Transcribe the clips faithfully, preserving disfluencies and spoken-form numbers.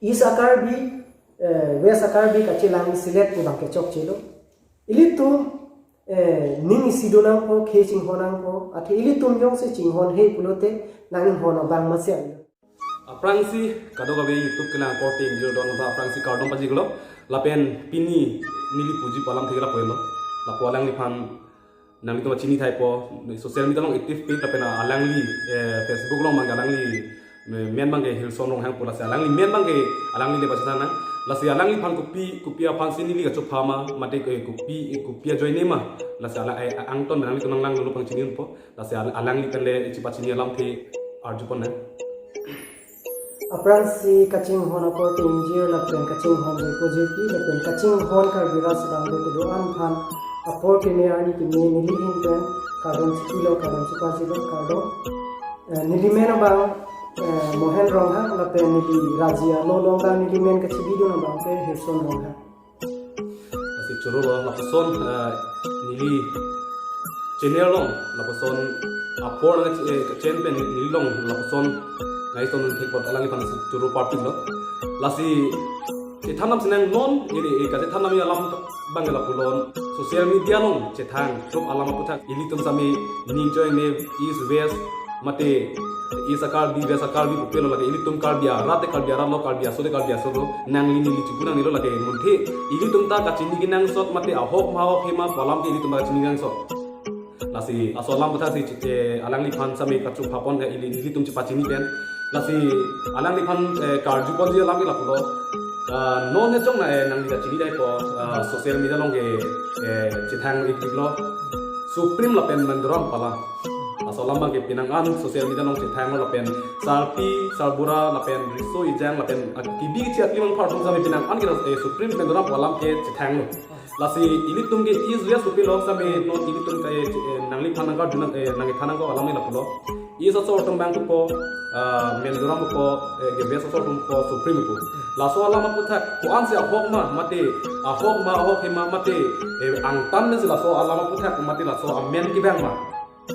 East a-Karbi, eh, West a-Karbi kachelang isilet pu abang ke chokchelo. Ilitum, eh, ning isi do nangpo, khei chinghon nangpo, athe ilitum jongsi chinghon hei pulote nang inghon abang masi alo. Aphrangsi kadokave YouTube kelang korte ingjir don ba aphrangsi kardom pajirlo, lapen pini neli puji pu alam thek lapu helo. Lapu alangliphan nanglitum chini thaipo, social media along active page lapen alangli, eh, Facebook along abang alangli, eh, men abang ke Hilson Ronghang pu, lasi alangli men abang ke alangli le baca sana. Lasi alangliphan kopi, kopi aphansi neli kachopha ma, mate ke kopi, kopi ajoine ma. Lasi ala, eh, angton nanglitum nanglang dolo pangchini unpo. Lasi al-, alangli pen le ichi pachini alamthe arjupon nang. Aphrangsi kachinghon akorte ingjir lapen kachinghon jirpo jirpi lapen kachinghon Karbi rat sedang kedo-an aphan apor keme arni keme neli ahin pen kardom chipilo, kardom chipajilo, kardom. Eh, neli men abang, eh, Mohen Ronghang lapen neli Raji along along abang neli men kachibidun abang ke Hilson Ronghang. Lasi choro lo lapuson, eh, neli channel along lapuson apor nang, eh, chen pen neli along lapuson nangkethan thek apot alangliphan si choro parpik lo. Lasi chethan nam sinang non, ili, eh, kachethan nam alam abang ke lapulo. Social media along chethan, trup alam aputhak ilitum sami ning choi ne East West, mate East a-Karbi, West a-Karbi pupelo, lake ilitum Karbi arat te Karbi arat lo, Karbi aso te Karbi aso lo, nangli neli chipu nangnelo, lake munthi ilitum ta kachini kenangsot mate ahok ma ahok hei ma pu alam ke ilitum ta kachini kenangsot. Lasi laso alam aputhak si, eh, alangliphan sami kachophapon, eh, ili, ilitum chepachini pen. Lasi alangliphan, eh, karjuponji alam ke lapulo. Ah, non hejong na, eh, nangli ta chini dai ko, ah, social media along ke, eh, chethang iklo. Suprim lapen Menduram pu alam. Laso alam abang ke penang an social media along chethang lapen sarpi, sarbura, lapen riso ejang, lapen, ah, kibi kichi akli mang par atum sami penang an ke, eh, Suprim Menduram pu alam ke chethanglo. Lasi ilitum ke East West pupelo sami non ilitum ke, eh, nangliphan nangkarju nang, eh, nangkethan nangkok alam lapulo. East asor atum abang pupo, ah, Menduram pupo, eh, ke West asor atum pupo, Suprim pupo. Laso alam aputhak ko-ansi ahok ma, mate ahok ma, ahok hei ma, mate, eh, angtan si laso alam aputhak, mate laso amen kevang ma.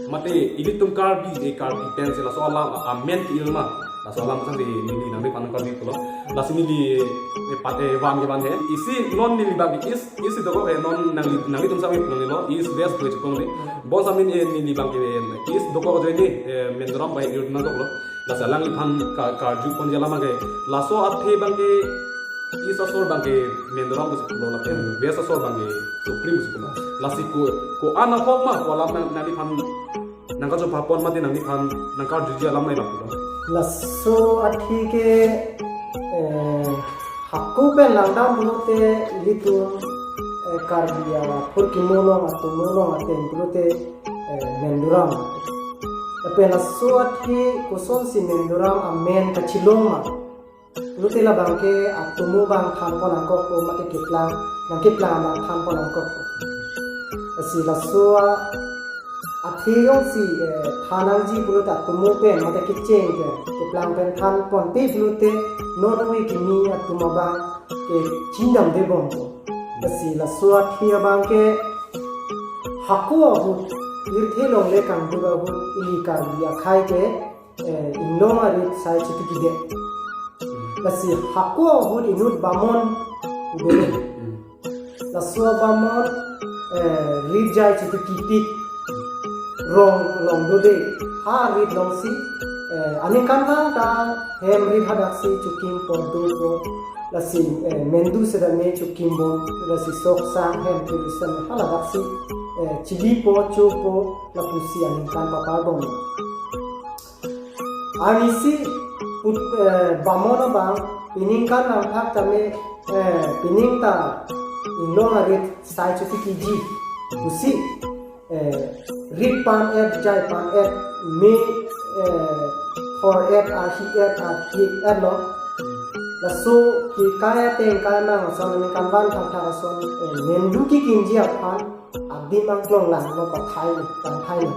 Mate ilitum Karbi, eh, Karbi pensi laso alam amen ke-il ma. Laso alam aputhak si neli nangliphan nangkarju pulo. Lasi neli, eh, pat, eh, van ke van he. Isi non neli abang ke East, East dokok he, non nangli, nanglitum sami pulo nelo, East West pu chepon le. Bon sami, eh, neli abang ke, eh, East dokok ajoine, eh, Menduram bai ir nangkoklo. Lasi alangliphan ka, karjuponji alam ke. Laso athe abang ke East asor abang ke Menduram pusi pulo lapen West asor abang ke Suprim pusi pulo. Lasi ko, ko-an ahok ma pu alam nang, nangliphan nangkachophapon mate nangliphan nangkarjuji alam nai lapulo. Laso athe ke, eh, hako pen langdam pulote ilitum, eh, Karbi aphurkimo along, atomo along ateng pulote, eh, Menduram. Lapen laso athe kosonsi Menduram amen kachelong ma pulote labang ke atomo abang thanpon nangkokpo mate keplang, nangkeplang abang thanpon nangkokpo. Lasi laso a, athe jongsi, eh, than nangji pulote atomo pen mate kecheng pen, keplang pen thanponpe pulote non ove kimi atum abang ke chingdamde bompo. Lasi laso athe abang ke hako ahut, pirthe longle kangduk ahut ili Karbi akhei ke, eh, inglong arit sai chitiki det. Lasi hako ahut inut bamon dolo. Laso abamon, eh, rit jai chitiki tik rong along dode. Ha rit alongsi, eh, aningkanvang ta hem rit hadaksi chokim pon dopo. Lasi, eh, mendu sedame chokim pon, lasi sok sang hem tulu sedame haladaksi, eh, chilipo, chopo, lapusi aningkan paparbom. Arnisi put, eh, bamon abang, pining kan nangthak tame, eh, pining ta inglong arit sai chotiki ji pusi, eh, rit pan-et, jai pan-et, me, eh, thor-et, arhi-et, arhi-et lo. Laso kekai ateng kai mang ason, aningkanvang thakthak ason, eh, mendu kekimji aphan adim angklong langlo, pathai lo, pangthai lo.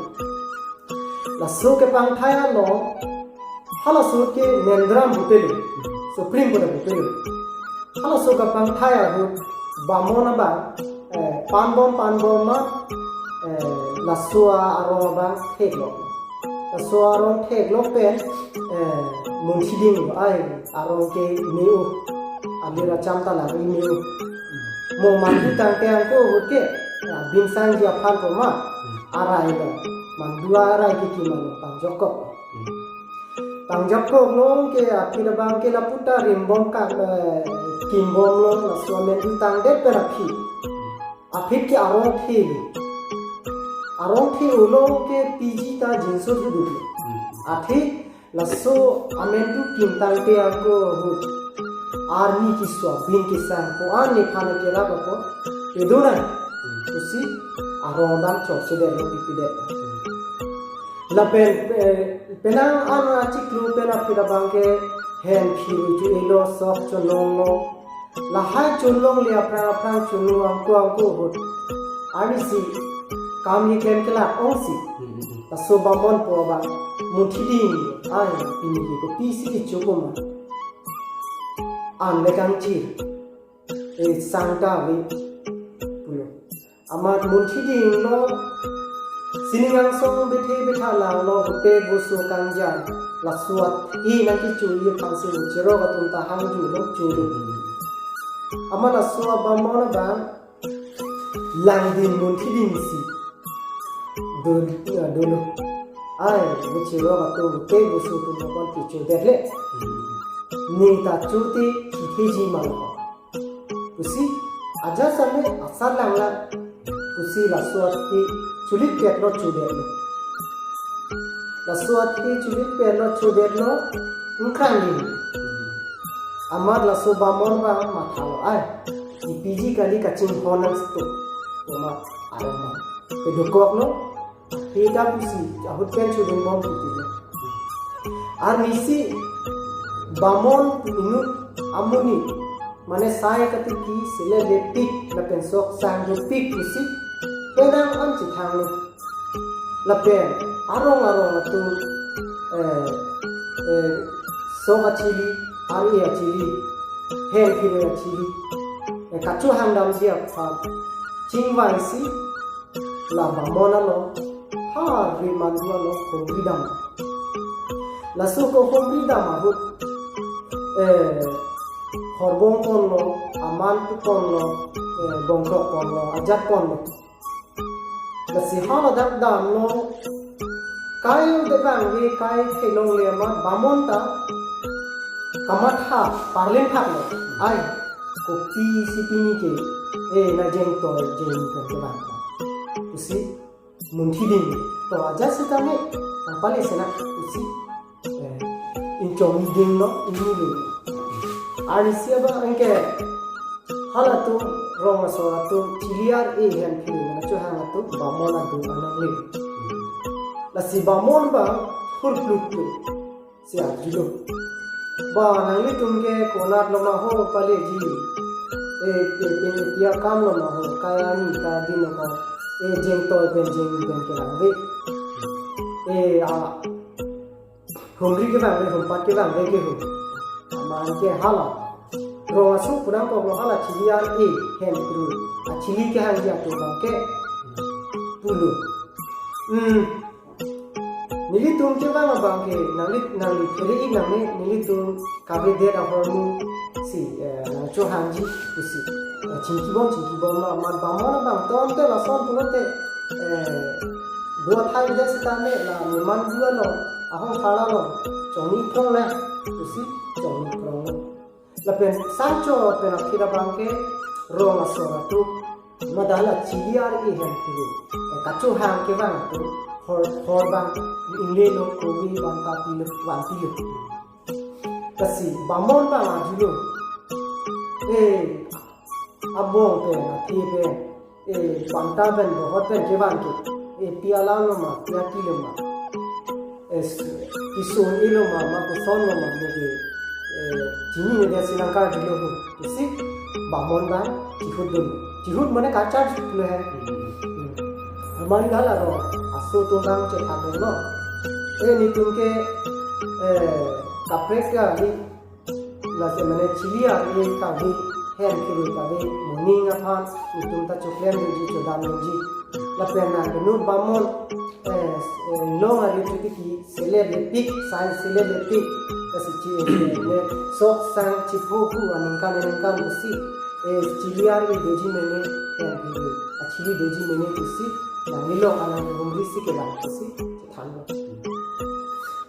Laso kepangthai along, halaso ke Menduram pupelo, Suprim pu ta pupelo. Halaso kepangthai ahut, bamon abang, eh, panbom panbom ma, eh, laso arong abang theklok. Laso arong theklok pen, eh, munthiding lo ai, arong ke me-o, alir acham ta lake me-o. Mo mandu tangte angko ahut ke, ya, binsangji aphan poma, arai lo, mandu arai ke kimang lo, pangjokok. Pangjokok lo ke aphi abang ke lapu ta rimbom ka, eh, kimbom lo, laso amendu tangdet pen aphi. Aphi ke arong the lo. Arong the-o lo ke piji ta jinso thudu lo. Athe laso amendu kim tangte angko ahut arni keso, bin kesang ko-an nephan kerap ako, pedonang pusi arong abang chokchedet lo, pipedet. Lapen, eh, penang an achiklo pen aphi abang ke hem phirui chu-e lo, sok chonong lo. Lahai chonong le aphrang aphrang chonong angko angko ahut, arnisi kam keklem kelak ongsi. Laso bamon po abang munthiding, ai, pini ke kopisi kecho poma, an le kangchir, e, sang ta ave pulo. Amat munthiding lo, sining angsong bethe betha lang lo, hote boso kangjan, laso athe nangkecho-i aphansi cherok atum ta hangju lo, cho lo. Amat laso abamon abang langdin munthiding si do, ya, dolo. Ai, bo cherok atum, hote boso atum aphan kechodet le, ne ta chote kitheji ma lo pusi, ajat same asar langlang pusi laso athe chulikpet lo, chodet lo. Laso athe chulikpet lo, chodet lo, ingkrang ding. Amat laso bamon abang matha lo, ai, ipiji kali, kachinghon nangsto, poma arong abang pedokok lo. Heta pusi ahut pen chodungbom titi lo. Arnisi bamon pu inut amonit, mane sai katiki, sele lepik lapen sok sang dopik pusi penang an chethang lo. Lapen arong arong atum, eh, eh, sok achili, ar-e achili, hem phirui achili, eh, kachohang damji aphan chingvai si, la bamon along, ha, ri mandu along humri dam. Laso kehumri dam ahut, eh, horbong ponlo, aman tu ponlo, eh, bongkrok ponlo, ajat ponlo. Lasi haladak damlo, kai de bang ve, kai kelong le amat bamon ta kamatha parlin thak lo. Ai, kopisi pini ke, eh, nang jengtoi jeng pen kevang pusi munthiding, to ajat sitame nangpale sena pusi, eh, inchong ding lo, ingni lo. Arnisi abang anke halatum, rong asor atum, chili ar-e hem phirui nangchohang atum bamon atum anang le. Lasi bamon abang hurpluk tu si arjulo, ba, nanglitum ke konat lo ma ho paleji? E, e, e, pia kam lo ma ho, kai arni kai adin lo ko, e, jengtoi pen jeng pen kevang ve, e, a, humri kevang ve, humpat kevang ve ke ho. Amat ke hala rong aso pu nangkok lo, hala chili ar-e hem phirui achili kehangji atum abang ke pulo, hmm, nelitum kevang abang ke nangli, nangli phere-i nangne, nelitum kavedet ahormu si, eh, nangchohangji pusi, eh, chingkibom chingkibom lo. Amat bamon abang tangte lason pulote, eh, do athai det sitame la nemandu along, ahong phala along chongni krong le pusi chongni krong lo. Lapen sangcho pen aphi abang ke rong asor atum, mada la chili ar-e hem phirui, eh, kachohang kevang atum hor, hor abang ingle lo, kove banta pilo, vanpilo. Lasi bamon abang arjulo, eh, abong pen, athe pen, eh, banta pen, bohot pen kevan ke, eh, pi alam lo ma, pi ati lo ma, eh, s-, keso-e lo ma, ma koson lo ma, ne ke, eh, chininedet si nangkarjulo ho pusi bamon abang chihut dun. Chihut mane kacharjulo he. Hmm. Amat hala rong aso atum abang chethan lo, eh, netum ke, eh, kaprek kali, lasi mane chili ar-e kave, hem phirui kave, moning aphan netum ta choklem dunji, chodam dunji. Lapen nang inut bamon, eh, eh, long ari chotiki, sele lepik, sai sele lepik, Lasi chi, eh, ne sok sang chipho pu aningkan aningkan pusi, eh, chili ar-e doji mene, eh, achili doji mene pusi, nangli along along humri si kelang pusi chethanlo.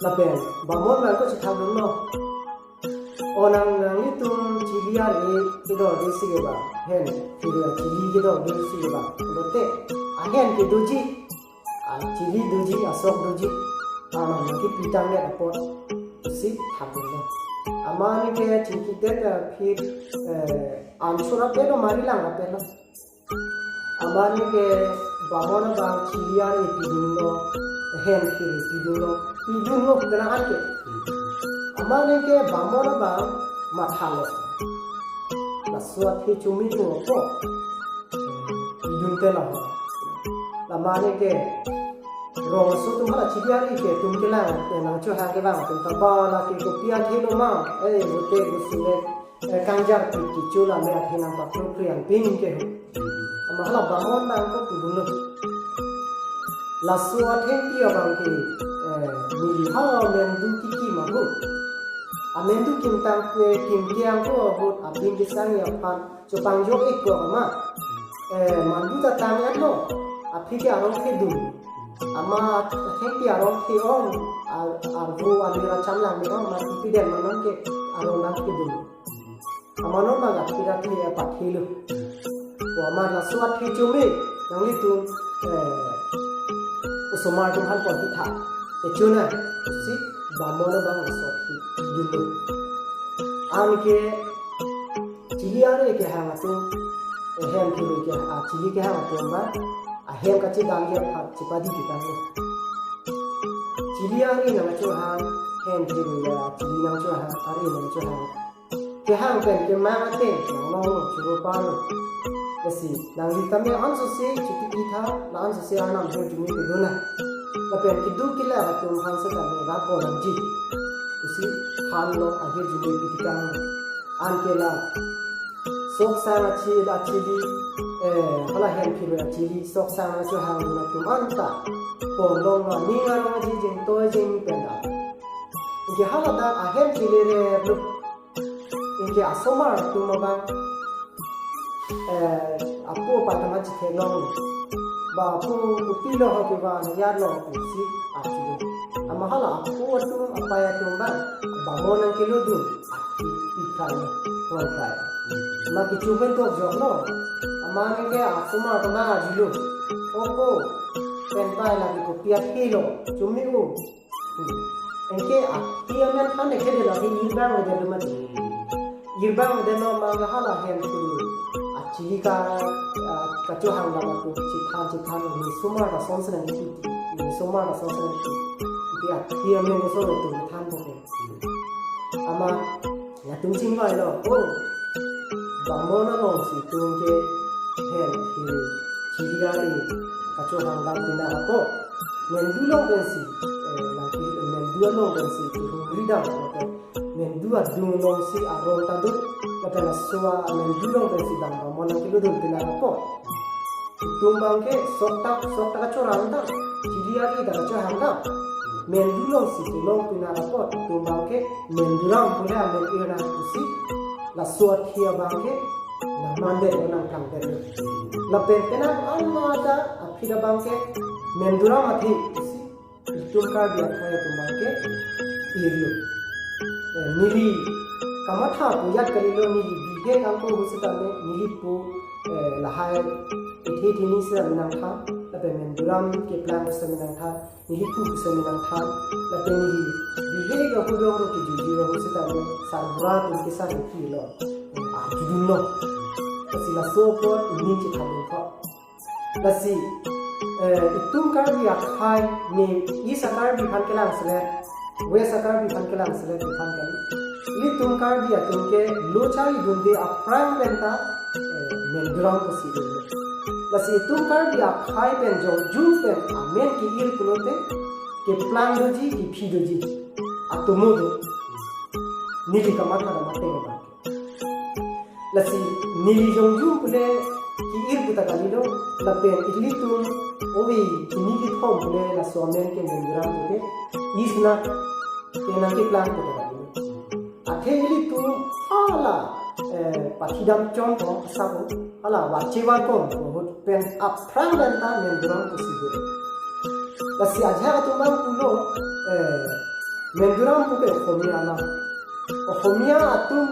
Lapen bamon abang ko chethanlo. O nang, nanglitum chili ar-e kedorde si kevang, hen phiro achili kedorde si kevang, lote ahen kedoji, achili doji, asok doji, anam nangkepitang det apot si thanlo. Amat neke chingki det aphi, eh, ansur apelo, mari lang apelo. Amat neke bamon abang chili ar-e pidunlo, hen phiro pidunlo, pidunlo kena anke. Amat neke bamon abang mathalo. Laso athe chumi ko ko. Pidun te lo. Amat neke rong aso atum hala chili ar-e ke atum kelang, eh, nangchohang kevang atum ta ba la ke kopi athe lo ma, eh, bote bosulet, eh, kangjar pit kecho la me athe nangpaklo priang pin ke ho. Amat hala bamon abang ko pidunlo. Laso athengpi abang ke, eh, neli ha mendu kekim ahut. Amendu kim tang ke, kim kiang ko ahut, abin kesang aphan chopang jok ik ko amat. Eh, mandu ta tang-etlo. Aphi ke arong kedun. Amat athengpi arong ke-ong, ar-, arvo alir acham lang me-ong, amat piden manon ke arong abang kedun. Amat non abang aphi ra athe pathelo. Ko amat laso athe chumi, nanglitum, eh, osomar atum aphan pon pitha. Echuna, si bamon abang laso athe pidunlo. Anke chili ar-e kehang atum, eh, hen phiro ke, achili kehang atum abang, ahem kachedamji aphan chepadi pitanglo. Chili ar-e nangchohang, hen phiro ya, chili nangchohang, ar-e nangchohang. Kehang pen kemang ateng, nanglong choro parlo. Lasi, nangli tame ansose chotiki tha, la ansose arnam ahirjume pedun nang. Lapen kedo kelak atum aphan setame rat-o nangji pusi thanlo, ahirjume pitikanglo. Anke la sok sang achi, achili, eh, hala hen phiro achili, sok sang achohangdun atum anta ponlong aning arong aji jeng toi jeng pen da. Anke hala dak ahem chili re lo. Anke asomar atum abang, eh, apo apai atum chetheklong. Ba apo kopilo ho kevang, yar lo pusi achilo. Amat hala apo atum apai atum abang, bamon nangkelodun, aphi pi krai, wan krai. Ma kecho pen tok joklo. Amat neke asomar atum abang ajilo. O po, pen pai, lake kopi athe lo, chumi o. Anke aphi amen than neke de lake ir abang de lo mati. Ir abang de lo ma hala hen tu. Achili ka, ah, kachohang abang tu chethan chethan ni osomar asonsi nangkiti. Ni osomar asonsi nangkiti. Anke aphi amen osomar tu thanpo ke. Amat latum chingvailo, o, bamon alongsi itum ke hen phiro chili ar-e kachohang dam pinang apot, mendu along pensi, eh, nangke, mendu along pensi kehumri dam, lapen mendu adung alongsi arong ta do, lapen laso amendu along pensi dam bamon nangkelodun pinang apot. Itum abang ke sok dak, sok dak kachorang dak, chili ar-e dak kachohang dak. Mendu alongsi kelong pinang apot, itum abang ke menduram pule amen irna pusi, laso athe abang ke nangmandet nangklangdet. Lapen penang an ma ta aphi abang ke menduram athe pusi, itum Karbi akhai atum abang ke irlo. Eh, neli kamatha pu ajat kalilo, neli bihek angko ahut setame neli pu, eh, lahai ethe thini setame nangthan, lapen menduram keplang setame nangthan, neli pu setame nangthan, lapen neli bihek ahut dong ro kejujui ahut setame sarbura atum ke sarbura lo. Eh, arjudunlo. Lasi laso apot neli chethan dun tho. Lasi, eh, itum Karbi akhai ne East a-Karbi aphan kelangselet, West a-Karbi aphan kelangselet aphan kali. Ilitum Karbi atum ke lo charlidunde aphrang pen ta, eh, menduram pusi dunde. Lasi itum Karbi akhai pen jongjung pen amen ke-ir pulote, keplang doji, kephi doji, atomo do. Neli kamatha dam ateng abang. Lasi neli jongjung pule ke-ir pu ta kalilo, lapen ilitum ove hini kethom pule laso amen ke menduram pu ke, East na ke nangkeplang pu ta kalilo. Athe ilitum hala, eh, pathidam chon ko asap hala vache vakong ahut pen aphrang pen ta Menduram pusi do. Lasi ajahak atum abang pulo, eh, Menduram puke Ohomia alam. Ohomia atum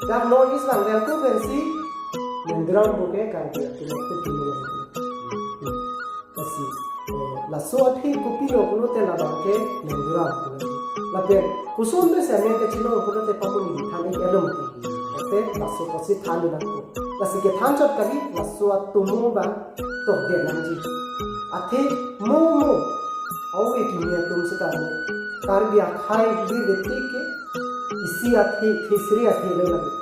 dak North East vangvek ako pensi Menduram puke Karbi atum aphu kimu. Lasi, eh, laso athe kopilo pulote labang ke Menduram pulo. Lapen koson pensi amen kachilo pulote pamun di than ik elom te. Ate laso kosi than nangpo. Lasi kethan chot kali laso atomo abang tokdet nangji. Athe mo mo awi kimi atum seta mo Karbi akhei di vetik ke isi athe, thesri athe lo lagi.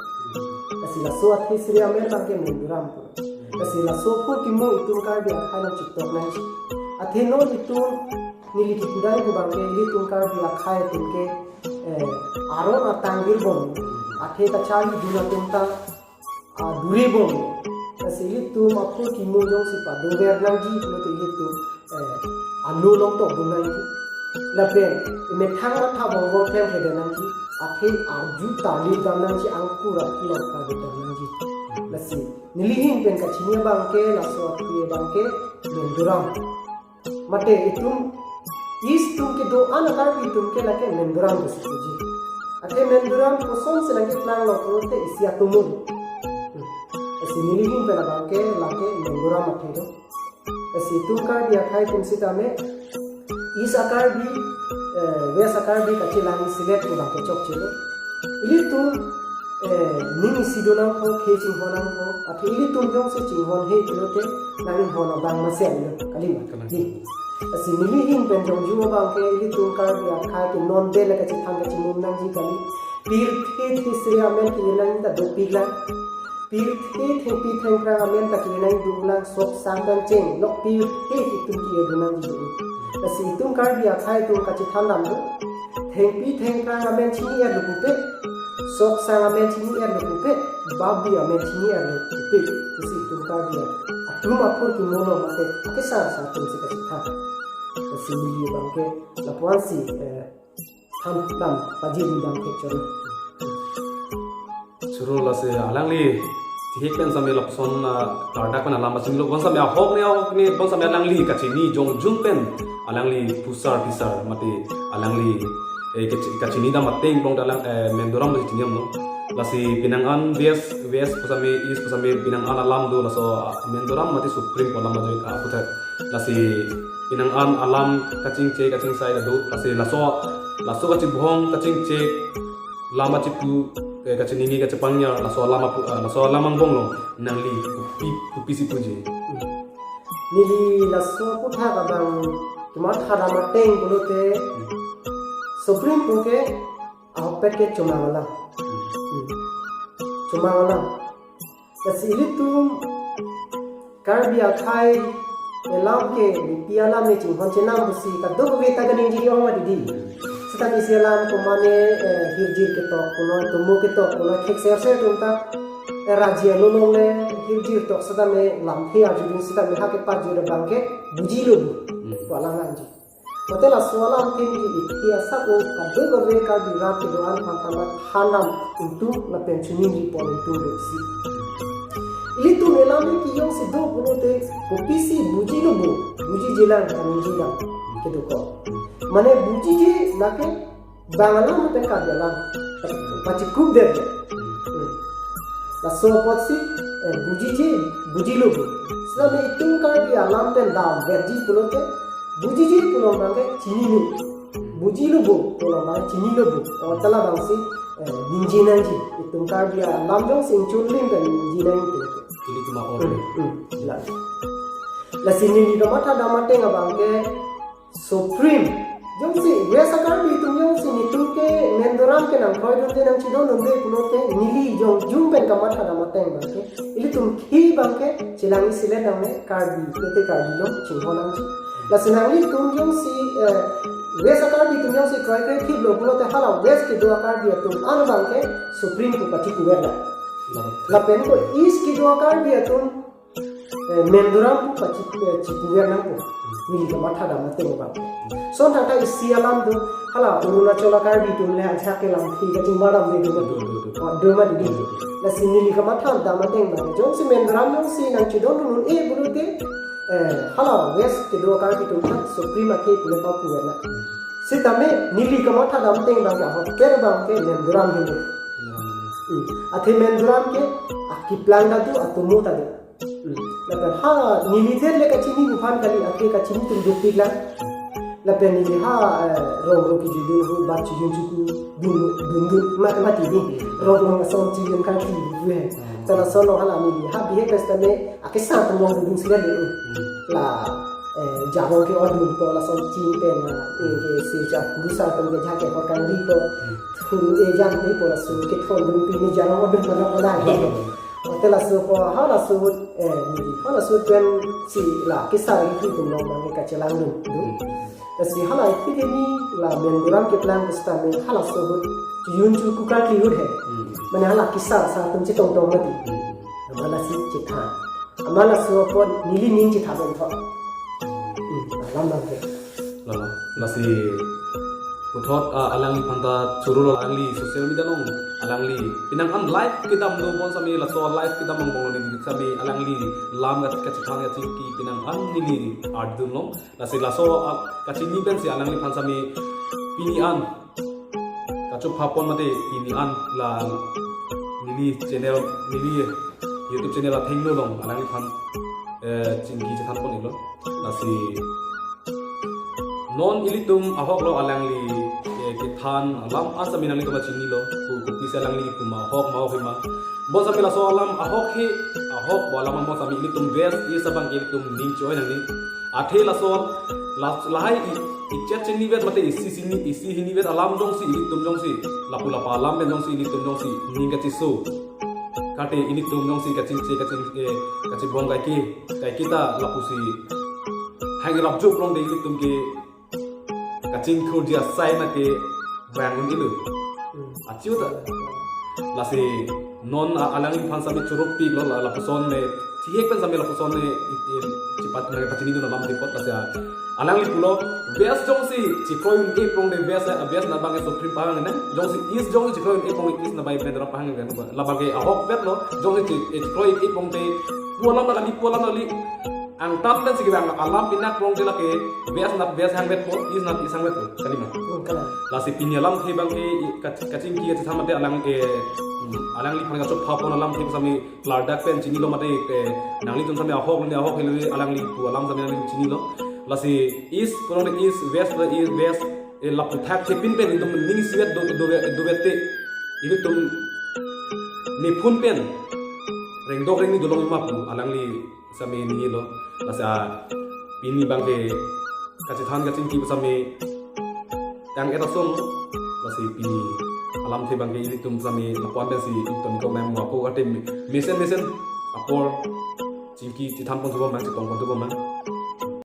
Lasi laso athesri amen abang ke Menduram pulo. Lasi laso aphu kimu itum Karbi akhei nangchitok nangji. Athe non itum neli kipudai pu abang ke ilitum Karbi akhei atum ke, eh, aron atang virbom. Athe kacharlidun atum ta, ah, duribom. Lasi ilitum aphu kimu jongsi padover nangji pulote ilitum, eh, anu along tokdun nangji. Lapen imethang matha bongbong klemkledet nangji. Athe arju tarlip dam nangji, angkur aklong tarlip dam nangji. Lasi neli ahin pen kachini abang ke laso athe abang ke Menduram. Mate itum East atum kedo-an a-Karbi atum ke lake Menduram pusi puji. Athe Menduram kosonsi nangkeplang lo pulote isi atomo. Hmm. Lasi neli ahin pen abang ke lake Menduram athe do. Lasi itum Karbi akhei atum sitame East a-Karbi, eh, West a-Karbi kachelang isilet pu abang ke chokche lo. Ilitum, eh, ning isi do nangpo, khei chinghon nangpo, athe ilitum jongsi chinghon he pulote nangchinghon abang mesen lo, kali ma? Kalang. Di. Lasi neli ahin pen jongju abang ke ilitum Karbi akhei ke non dele kachethan kachimum nangji kali. Pirthe thesri amen ke nangta dopik lang. Pirthe thengpi thengphrang amen ta ke nang dulang, sok sang pen cheng lok pirthe itum ke dunang di. Lasi itum Karbi akhei atum kachethan dam do. Thengpi thengphrang amen chini-er lo pupe. Sok sang amen chini-er lo pupe. Babi amen chini-er lo pupe. Pusi itum Karbi atum aphu kimu lo mate akesar sa atum si kachethan. Lasi neli abang ke lapuan si, eh, than dam pajir dam kekchor. Choro lasi alangli thihek pen sami lapuson, ah, kardak pen alam pachini lo, bonsami ahok ne ahok ne, bonsami alangli kachini jongjung pen alangli pusar pisar mate alangli, eh, kachi-, kachini dam ateng pulong alang, eh, Menduram mate chini dam lo. Lasi penang an West, West pusami, East pusami penang an alam do, laso, ah, Menduram mate Supreme pu alam ajoine, ah, puthot. Lasi penang an alam kachingche kachingsai do, lasi laso, laso kachibong kachingche alam achipu, eh, kachiningje kachipangnya, laso alam apu, ah, laso alam angbong lo, nangli kopi, kopisi puji. Neli laso aputhak abang kematha dam ateng pulote Supreme puke ahokpet ke chomang alam. Hmm. Chomang alam. Lasi ilitum Karbi akhei alam ke nepi alam ne chinghon chenam pusi kadokave ta kaningje ong ma didi. Seta isi alam komane, eh, hirjir ketok punoi, tumu ketok punoi, khek serser atum ta, eh, raji along le hirjir tok seta me lamthe arjudun seta me hake pajur abang ke buji lo bu. Hmm. Pu alang anji. Mate laso alam ke neli ithi asap o kadokave Karbi rat kedo-an aphan ta matha dam ingtung lapen chiningri pon ingtung dosi. Ilitum alam ke jongsi do pulote kopisi buji lo bo, bujije lang kaningje dam kedo ko. Mane bujije lake bang alam pen Karbi alam pachikup det. Hmm. Laso apotsi, eh, bujije, buji lo bo. Seta me itum Karbi alam pen damvetji pulote bujije pu along abang ke chini lo. Buji lo bo pu along abang chini lo bo. O ta labangsi, eh, ningje nangji. Itum Karbi alam jongsi ingchun ling pen ningje nangji. Ilitum a-or. Hmm, hmm. La. Lasi neli kamatha dam ateng abang ke Supreme. Jongsi West a-Karbi atum jongsi netum ke Menduram ke nangkroidunde nangchidondunde pulote neli jongjung pen kamatha dam ateng abang ke ilitum khi abang ke chelang isilet nangne Karbi, lote Karbi along chinghon nangji. Lasi nanglitum jongsi, eh, West a-Karbi atum jongsi kroikre thip lo pulote hala West kedo a-Karbi atum an abang ke Supreme pu pachipu ver la. Lapen ko East kedo a-Karbi atum eh, Menduram pu pachi, eh, chipuver nangpo. Neli kamatha dam ateng abang. Lason thakthak isi alam do, hala Arunachal a Karbi atum le ajahak ke lamthe kachingbar dam de do. Do, do, do. Oh, do ma di. Do, do, do. Lasi neli kamatha dam ateng abang, jongsi Menduram jongsi nangchedondun un-e pulote, eh, hala West kedo Karbi atum ta Supreme athe pule papuver na. Sitame neli kamatha dam ateng abang ke ahokpet abang ke Menduram henlo. Hmm. Athe Menduram ke akiplang ta do, atomo ta do. Hmm. Lapen ha neli det le kachini aphan kali, athe kachini atum dopik lang. Lapen neli ha, eh, rong rong kejui dun ho, bat chijun chuku dun dun dun, ma, mati ni. Rong rong ason chijun karkli pu he. Hmm. Sa lason lo hala neli ha bihek sitame akesar atum along dun sila de. Hmm. La, eh, jarong ke-odunpo lason ching pen na, eh, ke si ja kurusar atum ke jahak ke hor kangripo. Hmm. Thuru ejan ni po laso kethondun pini jarong odun mana mana. Hmm. Hote laso po, ha laso ahut, eh, neli, ha laso ahut pensi la kesar itum along abang ke kachelang dun. Hmm. Lasi hala itum ke ni la Menduram keplang pusitame ha laso ahut chijun chuku karkli ahut he. Hmm. Mane hala kesar asar atum chetongtong mati. Hmm. Amat lasi chethan. Amat laso apot neli ning chethan dun tho. Hmm, alam abang ke. Lalo, lasi puthot, ah, alangliphan ta choro lo, alangli social media along alangli penang an live kedam do, bonsitame laso live kedam angbong lo neli sitame alangli alam ka, kachethan kachingki penang an neli ardun long. Lasi laso, ah, kachini pensi alangliphan sitame pini an kachopha pon mate pini an la neli channel, neli YouTube channel athengno along alangliphan, eh, chingki chethan pon iklo. Lasi non ilitum ahok lo alangli, eh, kethan alam an sitame nanglitum chinilo, ko, kopisi alangli komat ahok ma ahok ma. Bonsitame laso alam ahok he, ahok pu alam an bonsitame ilitum West East abang ke ilitum ning choi nangne. Athe laso, la, lahai i, ichet chinivet mate isi chini, isi hinivet alam jongsi ilitum jongsi, lapu lapa alam pen jongsi ilitum jongsi ning kachiso, kate ilitum jongsi kachingche kaching, eh, kachibong kaike, kaike ta lapusi hang irap jok longde ilitum ke kachingthurji asai na ke bang un-elo. Hmm. Achiu ta. Lasi non a, alangliphan sitame choropik lo la, lapuson me, chihek pen sitame lapuson me, i, i, chipat me pachini dun alam dipot lasi a. Alangli pulo, West jongsi chikroi un-e pon de West, a, West na abang ke Supreme pahang ne, jongsi East jongsi chikroi un-e pon East na abang ke Menduram pahang ne, labang ke ahokpet lo, jongsi chi, eh, chikroi un-e pon de, pu alam na kali, pu alam na kali, angtan pensi kevang alam pinak pon de lake, West na West hangvetpo, East na East hangvetpo, kalima. Hmm, kalang. Lasi pini alamthe abang ke, i, kach-, kachingki kachethan mate alang ke, hmm, alangliphan kachopha pon alamthe sitame klardak pen chinilo mate, eh, nanglitum sitame ahok ne ahok helo alangli pu alam sitame nangli chinilo. Lasi East, pulong de East, West, pulong East, West, eh, lapu thak thepin pen itum ning isivet do, do, dovet te. Ilitum nephun pen rengdok rengni dolong ma pu alangli sitame ningilo. Lasi, ah, pini abang ke kachethan kachingki sitame tang-et ason, lasi pini alamthe abang ke ilitum sitame lapu-an pensi itum kong nang mo ako kate mesen mesen apor chingki chethan pon thupo mang, chetong pon thupo mang.